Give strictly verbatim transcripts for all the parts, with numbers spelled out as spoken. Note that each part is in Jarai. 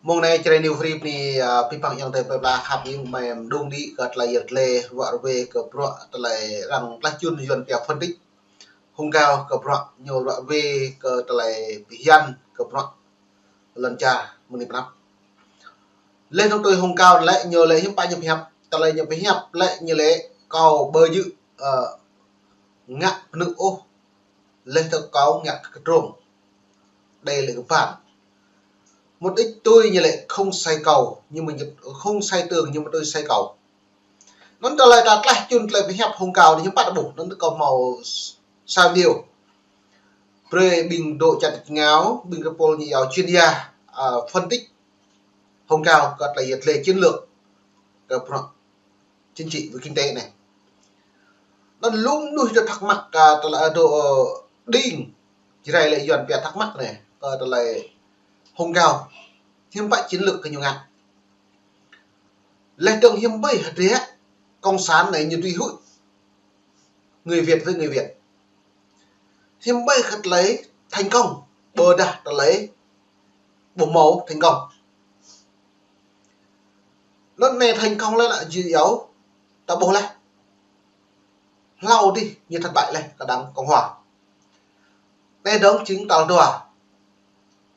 Mông anai Jrai New Free bơni, a, pih păng ayŏng adơi plơi pla khăp hing mơ̆ng mơdung đĭ kơ tơlơi yăl dlê ruă rơwe kơ bruă tơlơi arăng tlaih čun Yuan pia phân tích. Hông Cao kơ bruă ñu ruă rơwe kơ tơlơi pơhiăp kơ bruă lŏn čar mơ̆ng anai pơ anăp. Leh dơ̆ng tui Hông Cao lĕ ñu lĕ hiư̆m pă ñu pơhiăp, tơlơi ñu pơhiăp lĕ ñu lĕ kâo ƀu djơ̆, ơ, ngă pơnư̆ ôh, leh dơ̆ng kâo ngă kơ kơdrông. Đây là cái bản. Một ít tôi như lẽ không sai cầu, nhưng mà không sai tường, nhưng mà tôi sai cầu. Anŭn tơlơi ta tlaih čun tơlơi pơhiăp Hông Cao anai hiư̆m pă ta ƀuh, anŭn kâo hmâo s-, sa video. Brơi ƀing dŏ čăt ngao, ƀing kơpul ñu yua chuyên gia, a, phân tích Hông Cao kơ tơlơi yăl dlê chiến lược kơ bruă chính trị với kinh tế anai. Anŭn lu mơnuih dŏ thắc mắc, a, tơlơi dŏ, ơ, đing, Jrai lĕ Yuan pia thắc mắc anai, kơ tơlơi Hông Cao hiư̆m pă chiến lược kơ ñu ngă. Leh dơ̆ng hiư̆m ƀơi hơdră cộng sản anai ñu tui huĭ người Việt với người Việt. Hiư̆m ƀơi kơ tơlơi thành công, ƀôdah tơlơi ƀu hmâo thành công. Anŭn anai thành công lĕ lă jing yua ta ƀuh leh. Hlâo adih ñu thất bại leh kơ đảng Cộng hòa. Anai dơ̆ng jing tal dua.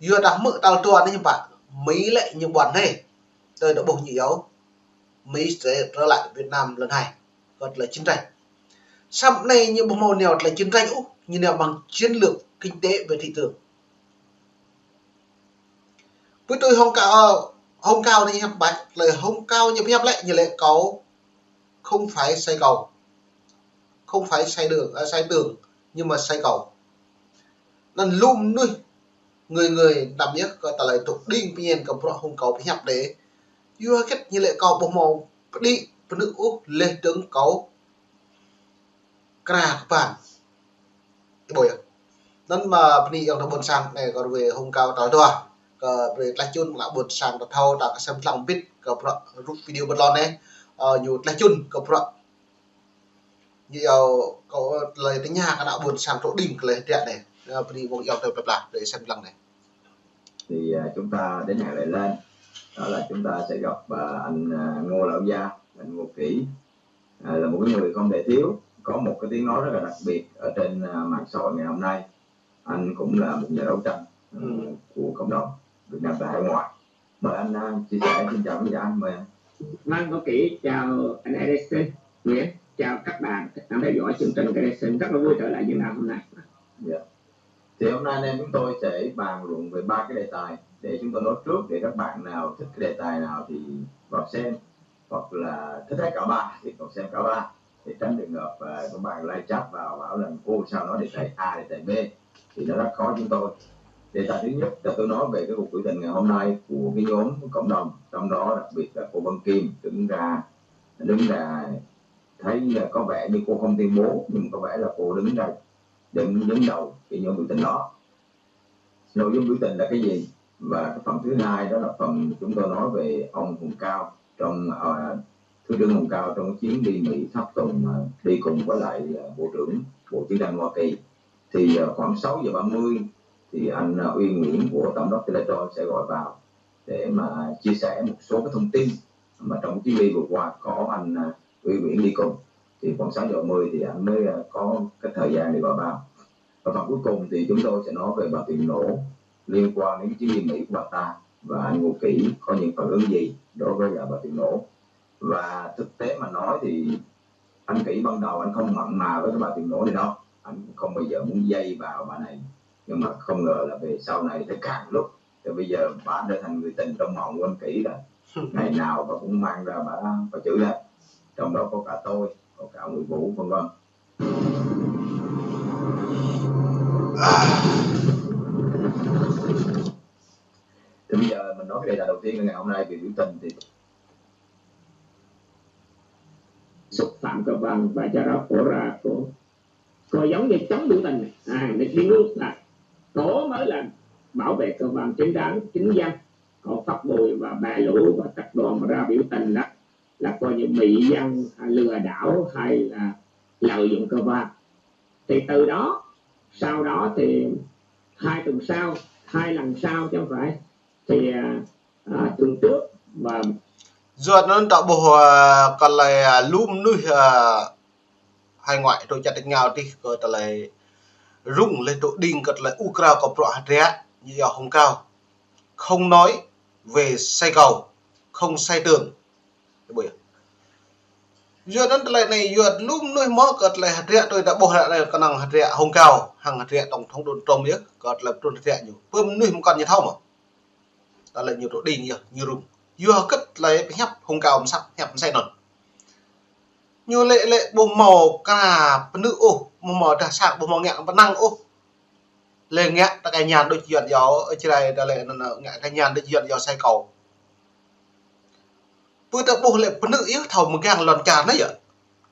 Yua dah hmư̆ tal dua anai hiư̆m pă, Mỹ lĕ ñu ƀuăn anai. Tơdah ƀuh ñu yua, Mỹ sẽ trở lại Việt Nam lần hai. Kơ tơlơi chiến tranh. Samơ̆ anai ñu ƀu hmâo nao tơlơi chiến tranh ôh, ñu nao bằng chiến lược kinh tế về thị trường. Ƀu tui Hông Cao, Hông Cao anai hiư̆m pă, tơlơi Hông Cao ñu pơhiăp lĕ, ñu lĕ kâo không phải sai cầu. Không phải sai đường, à, sai tường, nhưng mà sai cầu. Anŭn lu mơnuih người người năm nhất kơ tơlơi tŭ đing pơñen kơ bruă Hông Cao pơhiăp đĕ. Yua hơget ñu lĕ kâo ƀu hmâo pơđĭ pơnư̆ ôh leh dơ̆ng kâo kra kơ ban. Ƀuh yơh. Anŭn mơ̆ bơni ayŏng adơi ƀôn sang anai kơ rơwe Hông Cao tal dua. Kơ brơi tlaih čun mơ̆ng ƀôn sang ta thâo ta kơsem lăng bit kơ bruă rup video bơtlon anai. Ơ, ñu tlaih čun kơ bruă Ñu yua kâo tơlơi tơña kơ ană ƀôn sang tŭ đing kơ lĕ hơdră anai. Ơ, bơni mơ̆ng ayŏng adơi plơi pla, brơi sem lăng anai. Thì, à, chúng ta đến hẹn lại lên. Đó là chúng ta sẽ gặp, à, anh, à, Ngô Lão Gia, anh Ngô Kỷ. À, là một cái người không thể thiếu, có một cái tiếng nói rất là đặc biệt ở trên, à, mạng xã hội ngày hôm nay. Anh cũng là một nhà đấu tranh, ừ, của cộng đồng Việt Nam tại hải ngoại. Mời anh, à, chia sẻ. Xin chào khán giả, mời anh. Vâng, Ngô Kỷ chào anh Edison Nguyễn, chào các bạn đang theo dõi chương trình Edison. Rất là vui trở lại Việt Nam hôm nay. Dạ. Thì hôm nay anh em chúng tôi sẽ bàn luận về ba cái đề tài để chúng tôi nói trước để các bạn nào thích cái đề tài nào thì vào xem, hoặc là thích hết cả ba thì vào xem cả ba. Để tránh trường hợp, à, các bạn live chat vào bảo là: "Ô, sao nói đề tài A, đề tài B", thì nó rất khó chúng tôi. Đề tài thứ nhất là tôi nói về cái cuộc biểu tình ngày hôm nay của cái nhóm cộng đồng, trong đó đặc biệt là cô Vân Kim đứng ra, đứng ra thấy là có vẻ như cô không tuyên bố, nhưng mà có vẻ là cô đứng ra, đứng, đứng đầu cái nhóm biểu tình đó. Nội dung biểu tình là cái gì? Và cái phần thứ hai đó là phần chúng tôi nói về ông Hùng Cao trong, à, Thứ trưởng Hùng Cao trong chuyến đi Mỹ tháp tùng, à, đi cùng với lại, à, Bộ trưởng Bộ Chiến tranh Hoa Kỳ. Thì, à, khoảng sáu giờ ba mươi thì anh, à, Uy Nguyễn của Tổng đốc Telator sẽ gọi vào để mà chia sẻ một số cái thông tin mà trong chuyến đi vừa qua có anh, à, Uy Nguyễn đi cùng. Thì khoảng sáu giờ ba mươi thì anh mới, à, có cái thời gian để gọi vào. Và phần cuối cùng thì chúng tôi sẽ nói về bà Tuyền Nổ liên quan đến cái chuyến đi Mỹ của bà ta, và anh Ngô Kỷ có những phản ứng gì đối với, à, bà Tuyền Nổ. Và thực tế mà nói thì anh Kỷ ban đầu anh không mặn mà với cái bà Tuyền Nổ này đâu, anh cũng không bao giờ muốn dây vào bà này. Nhưng mà không ngờ là về sau này thì càng lúc thì bây giờ bà đã thành người tình trong mộng của anh Kỷ rồi. Ngày nào bà cũng mang ra bà, bà chửi lắm. Trong đó có cả tôi, có cả Nguyễn Vũ, vân vân. Thì bây giờ mình nói cái đề tài đầu tiên là ngày hôm nay về biểu tình thì xúc phạm Cơ Quan và do đó cô ra cô, cô giống như chống biểu tình này. À, đi ngược lại. Cô mới là bảo vệ cơ quan chính đáng, chính danh. Cô Pháp Bùi và Bà Lũ và các đoàn mà ra biểu tình đó là coi như mị dân, à, lừa đảo hay là lợi dụng cơ quan. Thì từ đó, sau đó thì hai tuần sau, hai lần sau chứ không phải, thì, à, à, tuần trước và Yua anŭn ta ƀuh, à, kơ tơlơi, à, lu mơnuih, à, hải ngoại trôi chặt ngao tih kơ tơlơi rŭng lĕ tŭ đing kơ tơlơi ukrao kơ prŏ hơdră, ñu yua hông kao. Không nói về xây cầu, không xây tường. Yua anŭn tơlơi anai, yua lu mơnuih mơ̆ kơ tơlơi hơdră tui ta ƀuh ră anai kơnơ̆ng hơdră hông kao, hăng hơdră tổng thống Donald Trump yơh, kơ tơlơi pơtrun hơdră ñu. Pơ mơnuih mơkŏn ñu thâo mơ̆. Tơlơi ñu tŭ đing yơh, ñu rŭng. Yua hơget tơlơi pơhiăp hông kao mơsăp, hiăp mơsĕ anŭn. Ñu lĕ, lĕ ƀu hmâo kra pơnư̆ ôh, ƀu hmâo dah sang, ƀu hmâo ngă pơnăng ôh. Lĕ ngă tơkai ñan đôč Yuan yua, ơ, čơrai tơlơi anŭn, ngă tơkai ñan đôč Yuan yua xây cầu. Pơ ta ƀuh lĕ pơnư̆ yơh thâo mơgang lŏn čar anai yơh.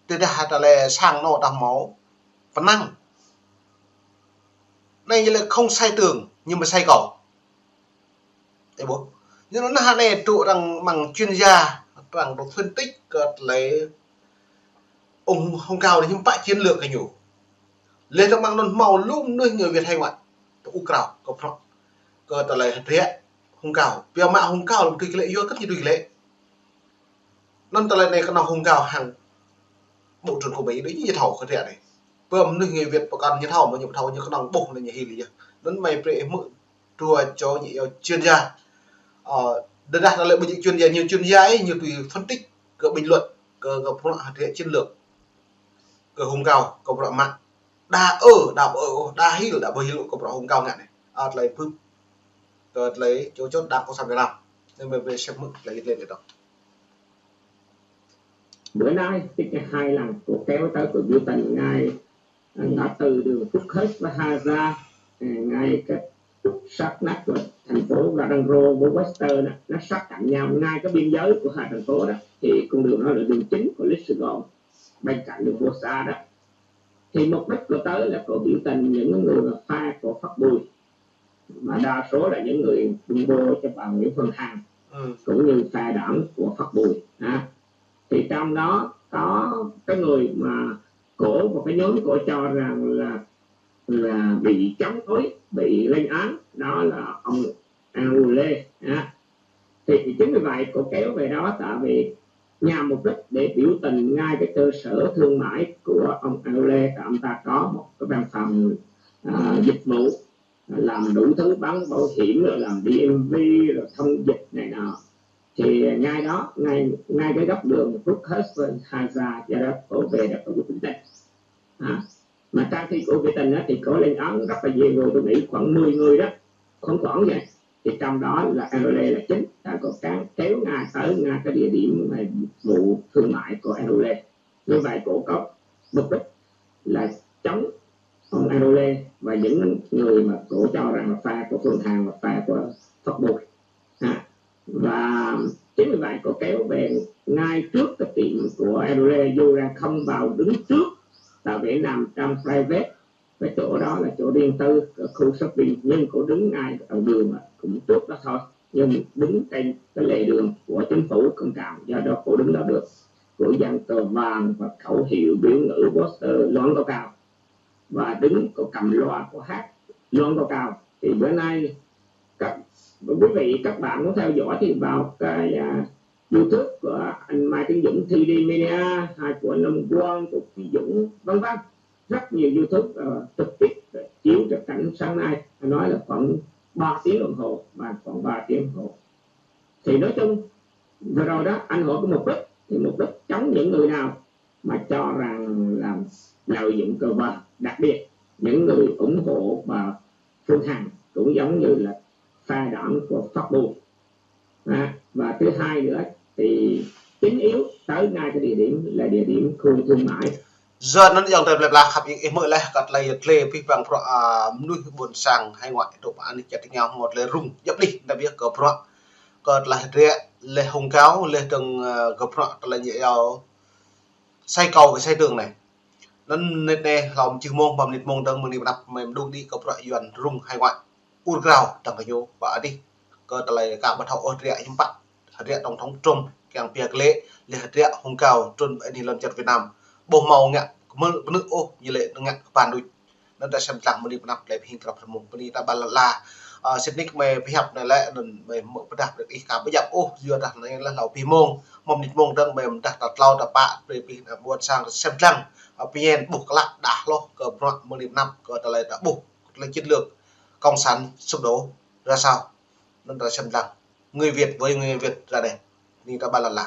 Tơdah tơlơi sang anŭn dah hmâo pơnăng. Anai ñu lĕ không xây tường, nhưng mà xây cầu. Ơ ƀuh. Ñu anŭn anai tŭ arăng mơ̆ng chuyên gia, arăng tŭ phân tích kơ tơlơi ung hông kao anai hiư̆m pă chiến lược kơ ñu. Lĕ tơ̆ng mơ̆ng anŭn hmâo lu mơnuih người Việt hải ngoại. Tŭ ukrao, kơ prŏ. Kơ tơlơi hơdră hông kao. Biă mă hông kao lăm tui kơ lĕ, yua hơget ñu tui kơ lĕ. Anŭn tơlơi anai kơnơ̆ng hông kao hăng Bộ trưởng của Mỹ đôč ñu thâo kơ hơdră anai. Pơ mơnuih người Việt pơkŏn ñu thâo, mơ̆ ñu thâo ñu kơnơ̆ng ƀuh anai ñu hil yơh. Anŭn mơi brơi hmư̆ dua čô ñu yua chuyên gia. Ờ, tơdah tơlơi ƀu djơ̆ chuyên gia, ñu chuyên gia ih, ñu tui phân tích kơ bình luận, kơ, kơ prŏ hơdră chiến lược. Kơ hông kao, kơ prŏ mă. Đa ơ, đa ơ, đa hil, đa ƀu hil, kơ prŏ hông kao ngă anai. Ơ, tơlơi pơp. Kơ tơlơi čô čô Đảng Cộng sản Việt Nam. Anŭn mơi brơi sem hmư̆ tơlơi lĕ tơ̆ng. Bữa nay, tức là hai lần cô kéo tới, cô biểu tình ngay, à, ngã tư đường Phúc Hớt và Hà Gia, à, ngay cái sát nách của thành phố Gadangro, của Western đó, nó sát cạnh nhau, ngay cái biên giới của hai thành phố đó. Thì con đường đó là đường chính của Little Sài Gòn, bên cạnh đường Bô Sa đó. Thì mục đích cô tới là cô biểu tình những người mà pha của Pháp Bùi, mà đa số là những người ủng hộ cho bà Nguyễn Phương Hằng, ừ, cũng như phe đảng của Pháp Bùi, ha. Thì trong đó có cái người mà cổ và cái nhóm cổ cho rằng là, là bị chống đối, bị lên án, đó là ông Andrew Lê, ha. Thì chính vì vậy cô kéo về đó, tại vì nhằm mục đích để biểu tình ngay cái cơ sở thương mại của ông Andrew Lê, tại ông ta có một cái văn phòng, à, dịch vụ, làm đủ thứ, bán bảo hiểm, rồi làm đê em vê, rồi thông dịch này nọ. Thì ngay đó, ngay, ngay cái góc đường Brookhurst và Haza, do đó cô về đó cô cũng tỉnh tỉnh. À, mà trong khi cô biểu tình đó, thì cô lên án rất là nhiều người, tôi nghĩ khoảng mười người đó, khoảng, khoảng vậy. Thì trong đó là Andrew Lê là chính, là cô kéo, kéo ngay tới ngay cái địa điểm mà vụ thương mại của Andrew Lê. Như vậy, cô có mục đích là chống ông Andrew Lê và những người mà cô cho rằng là phe của Phương Hằng, là phe của Pháp Bùi. À, và chính vì vậy, cô kéo về ngay trước cái tiệm của Andrew Lê, dù rằng không vào đứng trước, tại vì nằm trong private, cái chỗ đó là chỗ riêng tư, ở khu shopping, nhưng cô đứng ngay ở đầu đường, cũng trước đó thôi, nhưng đứng trên cái lề đường của chính phủ Cộng Sản, do đó cô đứng đó được. Cô dăng cờ vàng và khẩu hiệu, biểu ngữ, poster loạn tố cáo. Và đứng, cô cầm loa, cô hát loạn tố cáo. Thì bữa nay, các, quý vị, các bạn muốn theo dõi thì vào cái, à, YouTube của anh Mai Tiến Dũng, T D Media, hay của Nam Quang, của Phi Dũng, vân vân. Rất nhiều YouTube, ờ, trực tiếp chiếu cho cảnh sáng nay, nói là khoảng ba tiếng đồng hồ, và khoảng ba tiếng đồng hồ. Thì nói chung, vừa rồi đó, anh hỏi cái mục đích, thì mục đích chống những người nào mà cho rằng là lợi dụng cờ vàng, đặc biệt những người ủng hộ bà Phương Hằng, cũng giống như là phe đảng của Pháp Bùi. À, và thứ hai nữa thì chính yếu tới ngay cái địa điểm là địa điểm khu thương mại. Yua anŭn ayŏng adơi plơi pla khăp, ih hmư̆ laih kơ tơlơi yơh tơlơi pih păng prŏ, a, mơnuih ƀôn sang hải ngoại tŭ pơ anih čar tơngia hmâo tơlơi rŭng djŏp đih, ta ƀiă kơ prŏ, kơ tơlơi hơdră lĕ hông kao, lĕ tơ̆ng, a, kơ prŏ tơlơi ñu yua xây cầu với xây tường anai. Anŭn mơnit anai, hlâo mơčih mông, pă mơnit mông dơ̆ng, mơ̆ng anai pơ anăp mơi mơđung đĭ kơ prŏ Yuan rŭng hải ngoại. Ur krao dơ̆ng kơ ñu pơ adih. Kơ tơlơi ka ƀu thâo ôh hơdră hiư̆m pă. Hơdră tổng thống Trump kiăng pioh glaĭ, lĕ hơdră hông kao trŭn ƀơi anih lŏn čar Việt Nam. Ƀu hmâo ngă kơmơ̆ pơnư̆ ôh, ñu lĕ ngă kơpăn đôč. Anŭn ta sem lăng mơ̆ng anai pơ anăp tơlơi pơhing krăp hrăm mông, pơ anai ta ƀă lăp la. Ơ, sĭt nik mơi pơhiăp anai lĕ, anŭn mơi mơ̆ pơdah brơi ih ka ƀu djăp ôh, yua dah anai lĕ hlâo abih mông, mơ̆ng mơnit mông dơ̆ng mơi mơdah ta tlâo ta pă, brơi abih ană ƀuôn sang sem lăng. Ơ, pơñen ƀuh klă đah hloh kơ bruă mơ̆ng anăp kơ tơlơi ta ƀuh, tơlơi chiến lược cộng sản sụp đổ ra sao. Anŭn ta sem lăng. Người Việt với người Việt ra đây. Anai ta ƀă lăn la.